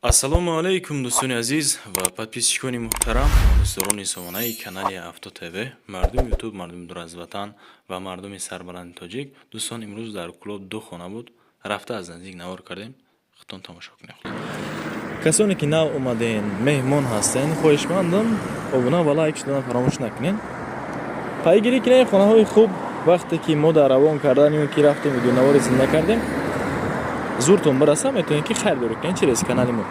Ассалому алайкум, дӯстони азиз ва подписчикони муҳтарам, дӯстдорони сомонаи канали Авто ТВ, мардуми Ютуб, мардуми дур аз ватан ва мардуми сарбаланди тоҷик. Дӯстон, имрӯз дар Кӯлоб ду хона буд, рафта аз наздик навор кардем, худтон тамошо кунед. Касоне ки нав омаден, меҳмон ҳастен, хоҳишмандам, обуна ва лайк шудана фаромӯш накунед. Пайгирӣ кунед хонаҳои хуб. Вақте ки мо дар равон кардан ё ки рафтем, видеонавори зинда кардем, зуртон бираса, метавонед ки харидорӣ кунед через канали мо.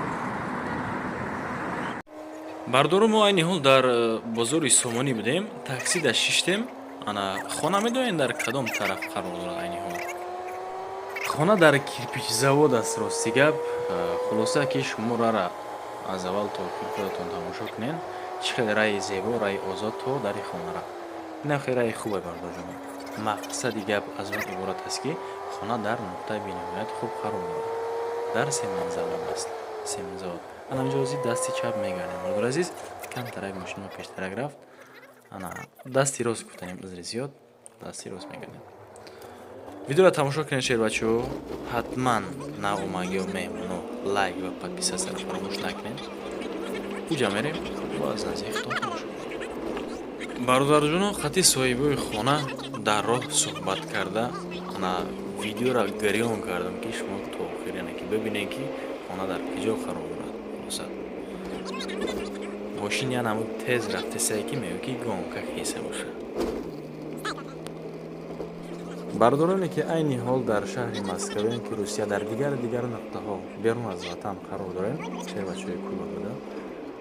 Бардору, мо айни ҳол дар бозори Сомонӣ будем, таксида шиштем. Ана хона медонед дар кадом тараф қарор дорад? Айни ҳол хона дар кирпичзавод аст. Рости гап, хулоса ки шумо рара аз аввал то охир худатон тамошо кунед, чӣ хел раи зебо, раи озод то дари хонара. Ина хел раи хубе, бардорҷон. Мақсади гап аз он иборат аст, ки хона дар нуқтаи бениҳоят хуб қарор дорад, дар сементзавод аст, сементзавод. Ана инҷо ҳозир дасти чап мегардем, бардор азиз. Камтарак мошино пештарак рафт. Ана дасти рост гуфтанем, узри зиёд, дасти рост мегардем. Видеоро тамошо кунед, шербачаҳо. Ҳатман навомагиё, меҳмоно, лайк ва подписатсияро фаромӯш накунед. Уҷа мерем ва аз наздик худтон тамошо кунед. Бародарҷоно, хати соҳибои хона дар роҳ суҳбат карда, ана видеоро гирён кардам, ки шумо то охир, яъне ки бибинед, ки хона дар куҷо қарор дорад. Хулоса, мошин ян ҳамун тез рафтесае, ки мегӯ ки гонка хеса бошад. Бардороне ки айни ҳол дар шаҳри Москваем, ки Русия, дар дигар дигар нуқтаҳо берун аз ватан қарор дорем, шербачаҳои Кӯлоб буда,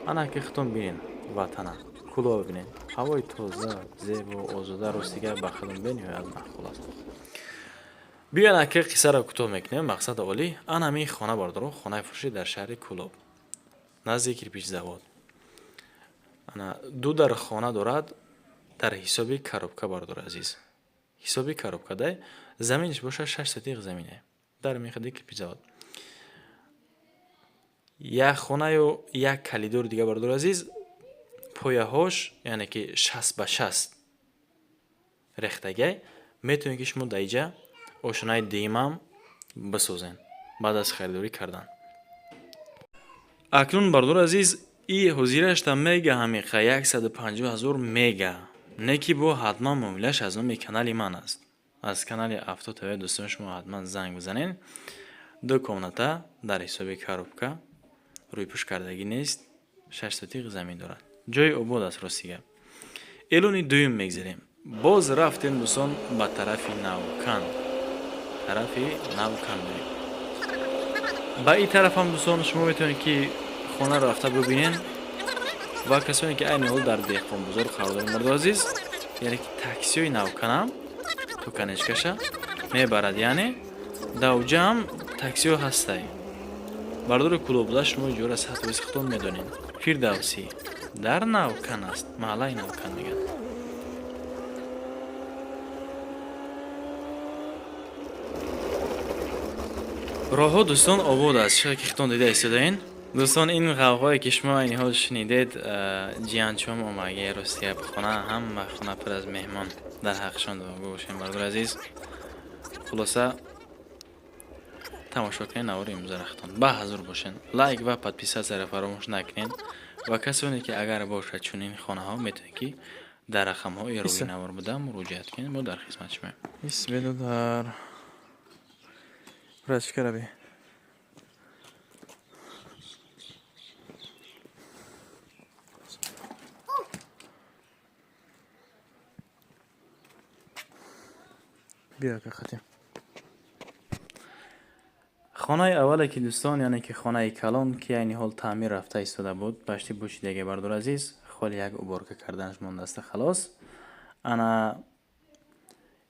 ана ки худтон бинен, ватана Кӯлоб бинен, ҳавои тоза, зебо, озода. Рости гап, ба худам бениҳоят маъқул аст. Биёед, ака, қиссаро кӯтоҳ мекунем. Мақсад олӣ. Ана ҳамин хона, бардоро, хонаи фурӯшӣ дар шаҳри Кӯлоб, назди кирпичзавод. Ана ду дар хона дорад, дар ҳисоби коробка, бардори азиз, ҳисоби коробка дай. Заминаш бошад 6 сотих замине дар меходи кирпичзавод. Як хонаю як калидори дига, бардори азиз. Пояҳош, яъне ки 60 ба 60 рехтагай. Метавонед, ки шумо дар иҷа ошонаи дуюмам бисозен баъд аз харидорӣ кардан. Акнун, бардори азиз, и ҳозирашта мега ҳамиқа 150 000 мега, не ки бо ҳатман муомилааш аз номи канали ман аст, аз канали Авто ТВ. Дӯстон, шумо ҳатман занг бизанед. Ду комната дар ҳисоби коробка, рӯйпӯш кардагӣ нест, 6 сотих замин дорад, ҷои обод аст. Рости гап, эълони дуюм мегзарем. Боз рафтем, дӯстон, ба тарафи Навкан, тарафи Навкан мерем. Ба ин тарафам, дӯстон, шумо метавонед, ки хонаро рафта бибинед. Ва касоне ки айни ҳол дар Деҳқонбозор қарор дорем, мардои азиз, яъне ки таксиҳои Навканам то конечкаша мебарад, яъне давҷаам таксиҳо ҳастай. Бардори Кӯлоб буда, шумо иҷора 100% худтон медонед. Фирдавсӣ дар Навкан аст, маҳаллаи Навкан мегӯянд. Роҳҳо, дӯстон, обод аст, шояд ки худтон дида истодаен. Дӯстон, ин ғавғое ки шумо айни ҳол шунидед, ҷиянчом омаги. Рости гап, хона ҳама хона пур аз меҳмон, дар ҳаққшон дуогӯ бошем, бардори азиз. Хулоса, тамошо кунед навори имрӯзаро худтон, ба ҳазур бошен. Лайк ва подписатсияро фаромӯш накунед. Ва касоне ки агар бошад чунин хонаҳо, метавонед, ки дар рақамҳои рӯи навор буда муроҷиат кунед, мо дар хизмати шумоем. Исбеду дар врачка раби. Биё, ака, хатим. Хонаи аввале ки, дӯстон, яъне ки хонаи калон, ки айни ҳол таъмир рафта истода буд, башти бучидаге, бардор азиз, холи як уборка карданаш мондааста, халос. Ана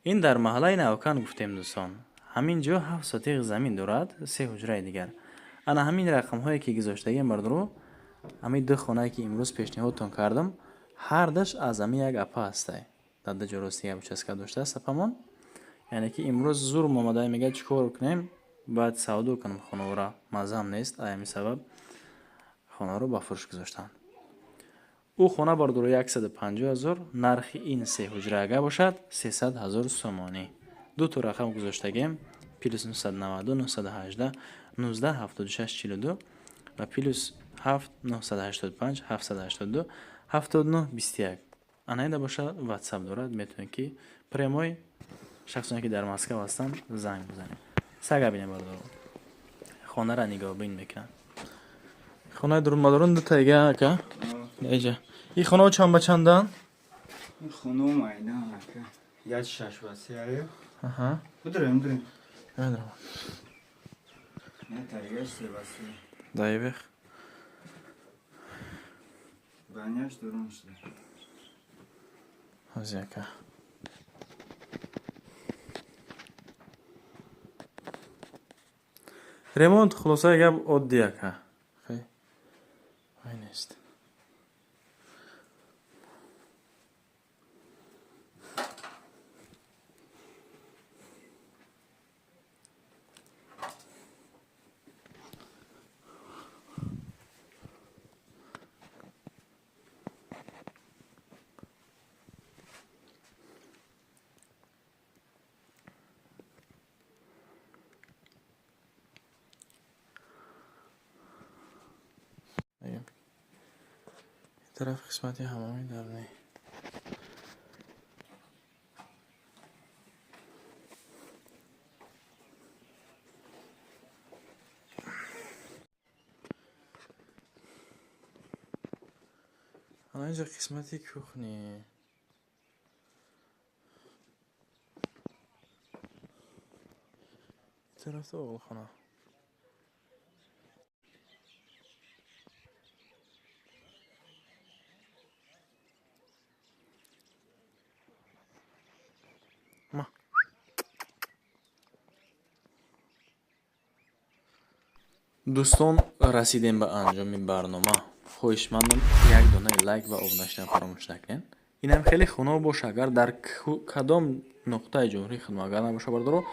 ин дар маҳаллаи Навкан гуфтем, дӯстон, ҳамин ҷо 7 сотих замин дорад, се ҳуҷраи дигар. Ана ҳамин рақамҳое ки гузоштагиам, бардоро, ҳамин ду хонае ки имрӯз пешниҳодтон кардам, ҳардаш аз ҳамин як апа ҳастай. Дар ду ҷо, рости гап, участка доштааст апамон. Яъне ки имрӯз зурм омада, мегӯяд, чӣ кор кунем, бояд савдо кунам хонаро, маззам нест. Ай ҳамин сабаб хонаро ба фурӯш гузоштанд. Ӯ хона, бардоро, 150 000 нархи, ин се ҳуҷра ага бошад 300 000 сомонӣ. Дуто рақам гузоштагем: +992 918 19 76 42. Ба +7 985 782 79 21. Анаида боша WhatsApp дорад, метавонед ки прямой шахсоне ки дар Москва ҳастанд занг бизанед. Сага бинем бародарон. Хонара нигоҳбин мекунанд. Хонаи дурмадорон дутаига ака. Иҷа. Ин хонаҳо чанд ба чанданд? Ин хонаҳо майдан ака. Як шаш ба се аю. Аҳа. Бидурем, бидурем. Бидурем. Не таригаш се ба се. Даивех. Баняш дурун шуда. Ҳози ака. Ремонт хулосаи гап оддӣ ака. Хай. Вай нест. Тараф қисмати ҳамоми дарунӣ. Ана инҷа қисмати кухни. Тарафта оғилхона. Дӯстон, расидем ба анҷоми барнома. Хоҳишмандам як донаи лайк ва обуна шудан фаромӯш накунед. Инам хеле хунок боша, агар дар кадом нуқтаи ҷумҳурии худмо агар набоша бародаро,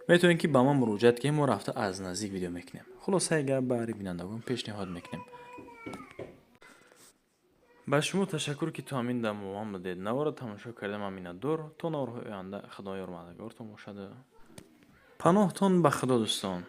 метавонед ки ба мо муроҷиат кунед, мо рафта аз наздик видео мекунем. Хулосаи гап баҳри бинандагон пешниҳод мекунем. Ба шумо ташаккур ки то ҳамин дам бо ман будед. Наворро тамошо кардам, миннатдор. То наворҳои оянда Худо ёрмадагортон бошад. Паноҳтон ба Худо дӯстон.